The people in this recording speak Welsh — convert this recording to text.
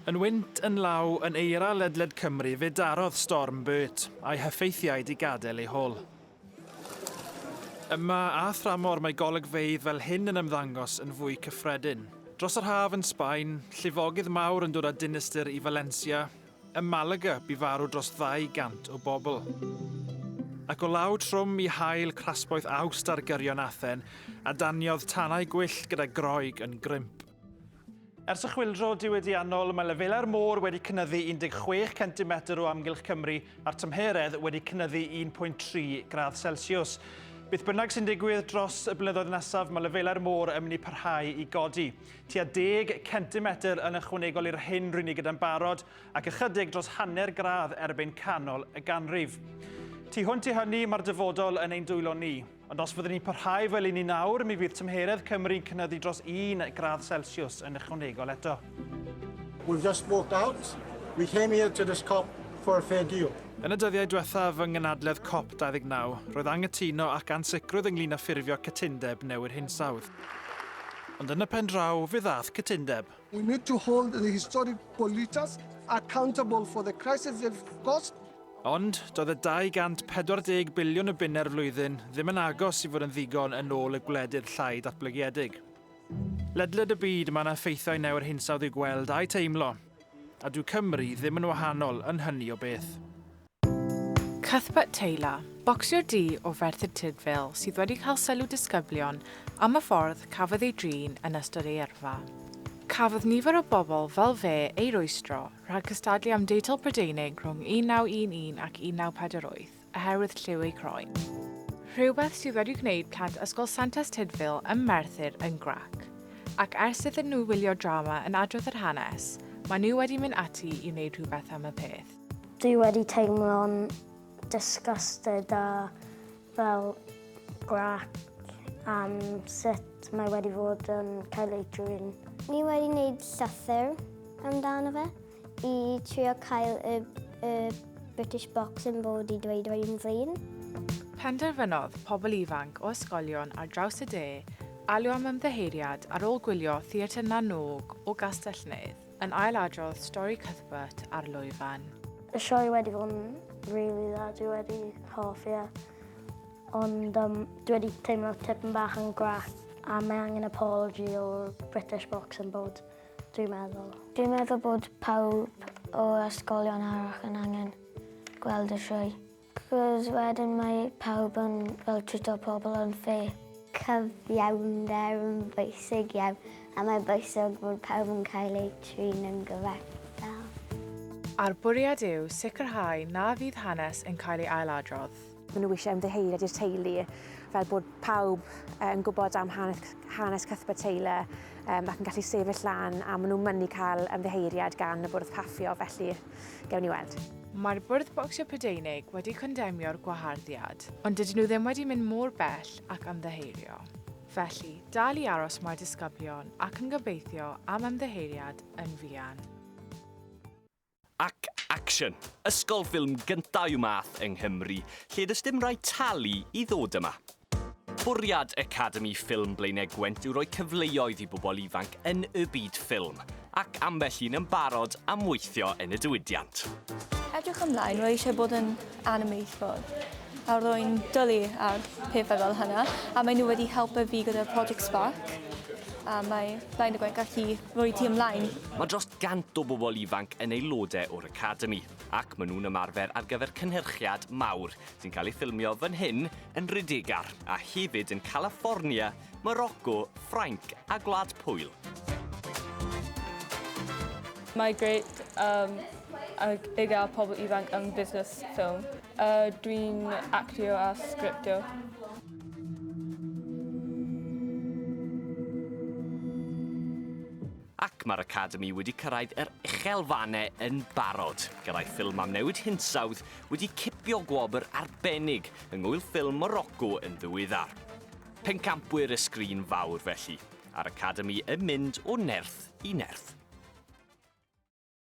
Yn wynt, yn law, yn eira ledled Cymru fe darodd storm Bert, a'i heffeithiau 'di gadael ei hôl. Yma a thramor mae golygfeydd fel hyn yn ymddangos yn fwy cyffredin. Dros yr haf yn Sbaen, llifogydd mawr yn dod â dinistr i Valencia, Ym Malaga, bu farw dros 200 o bobl. Ac o law trwm i haul crasboeth Awst ar gyrion Athen, a daniodd tanau gwyllt gyda Groeg yn grimp. Ers y chwyldro diwydiannol, mae lefelau'r môr wedi cynyddu 16 centimetr o amgylch Cymru a'r tymheredd wedi cynyddu 1.3 gradd Celsius. Beth bynnag sy'n digwydd dros y blynyddoedd nesaf, mae lefelau'r môr yn mynd i parhau i godi. Tua deg centimetr yn ychwanegol i'r hyn ry'n ni gyda'n barod, ac ychydig dros hanner gradd erbyn canol y ganrif. Tu hwnt i hynny, mae'r dyfodol yn ein dwylo ni. Ond os fyddwn ni'n parhau fel 'yn ni nawr, mi fydd tymheredd Cymru'n cynyddu dros un gradd Celsius yn ychwanegol eto. We've just walked out. We came here to this COP for a fair deal. Yn y dyddiau diwethaf yng nghynhadledd COP 29, roedd anghytuno ac ansicrwydd ynglŷn â ffurfio cytundeb newid hinsawdd. Ond yn y pen draw, fe ddaeth cytundeb. We need to hold the historic polluters accountable for the crisis they've caused. Ond, doedd y 240 biliwn o bunnau'r flwyddyn ddim yn agos i fod yn ddigon yn ôl y gwledydd llai datblygiedig. Ledled y byd mae yna effeithiau newid hinsawdd i'w gweld a'u teimlo, a dyw Cymru ddim yn wahanol yn hynny o beth. Cuthbert Taylor, bocsiwr du o Ferthyr Tudful sydd wedi cael sylw disgyblion am y ffordd cafodd ei drin yn ystod ei yrfa. Cafodd nifer o bobl fel fe eu rwystro rhag cystadlu am deitl Prydeinig rhwng 1911 ac 1948 oherwydd lliw eu croen. Rhywbeth sydd wedi gwneud plant Ysgol Santes Tudful ym Merthyr yn grac. Ac ers iddyn nhw wylio drama yn adrodd yr hanes, maen nhw wedi mynd ati i wneud rhywbeth am y peth. Dwi wedi teimlo'n disgusted a fel grac am sut mae wedi fod yn cael ei drin. Ni wedi wneud llythyr amdano fe i trio cael y, y British Boxing Board i dweud rwy'n flin. Penderfynodd pobl ifanc o ysgolion ar draws y de alw am ymddiheuriad ar ôl gwylio Theatr Na Nog o Gastell-nedd. Yn ail-adrodd stori Cuthbert ar lwyfan. Y sioe wedi fod yn rili dda, dwi wedi hoffi e. Ond um, dwi wedi teimlo tipyn bach yn grac a mae angen apology o'r British Boxing Board, dwi'n meddwl. Dwi'n meddwl bod pawb o ysgolion arall yn angen gweld y sioe. Cos wedyn mae pawb yn fel treato pobl yn fair. Cyfiawnder yn bwysig iawn a mae'n bwysig bod pawb yn cael eu trin yn gyfartal. A'r bwriad yw sicrhau na fydd hanes yn cael ei ailadrodd. Maen nhw eisiau ymddiheuriad i'r teulu, fel bod pawb yn gwybod am hanes, hanes Cuthbert Taylor um, ac yn gallu sefyll lan a maen nhw'n mynnu cael ymddiheuriad gan y bwrdd paffio, felly gewn ni weld. Mae'r Bwrdd Bocsio Prydeinig wedi condemio'r gwaharddiad, ond dydyn nhw ddim wedi mynd mor bell ac ymddiheurio. Felly, dal i aros mae'r disgyblion ac yn gobeithio am ymddiheuriad yn fuan. Ac action! Ysgol ffilm gynta' i'w math yng Nghymru, lle does dim rhaid talu i ddod yma. Bwriad Academi Ffilm Blaenau Gwent yw rhoi cyfleoedd i bobl ifanc yn y byd ffilm, ac ambell un yn barod am weithio yn y diwydiant. Edrych ymlaen, rwy eisiau bod yn animeithiwr a rwy'n dwlu ar pethau fel hynna a maen nhw wedi helpu fi gyda Project Spark a mae Blaenau Gwent gallu rhoi ti ymlaen. Mae dros 100 o bobl ifanc yn aelodau o'r Academi, ac maen nhw'n ymarfer ar gyfer cynhyrchiad mawr sy'n cael ei ffilmio fan hyn yn Rhydygar a hefyd yn Califfornia, Morocco, Ffrainc a Gwlad Pwyl. Mae grêt um, i gael pobl ifanc yn busnes ffilm. Uh, Dwi'n actio a sgriptio. Ac mae'r Academi wedi cyrraedd yr uchelfannau yn barod, gyda'i ffilm am newid hinsawdd wedi cipio gwobr arbennig yng Ngŵyl Ffilm Morocco yn ddiweddar. Pencampwyr y sgrin fawr felly, a'r Academi yn mynd o nerth i nerth.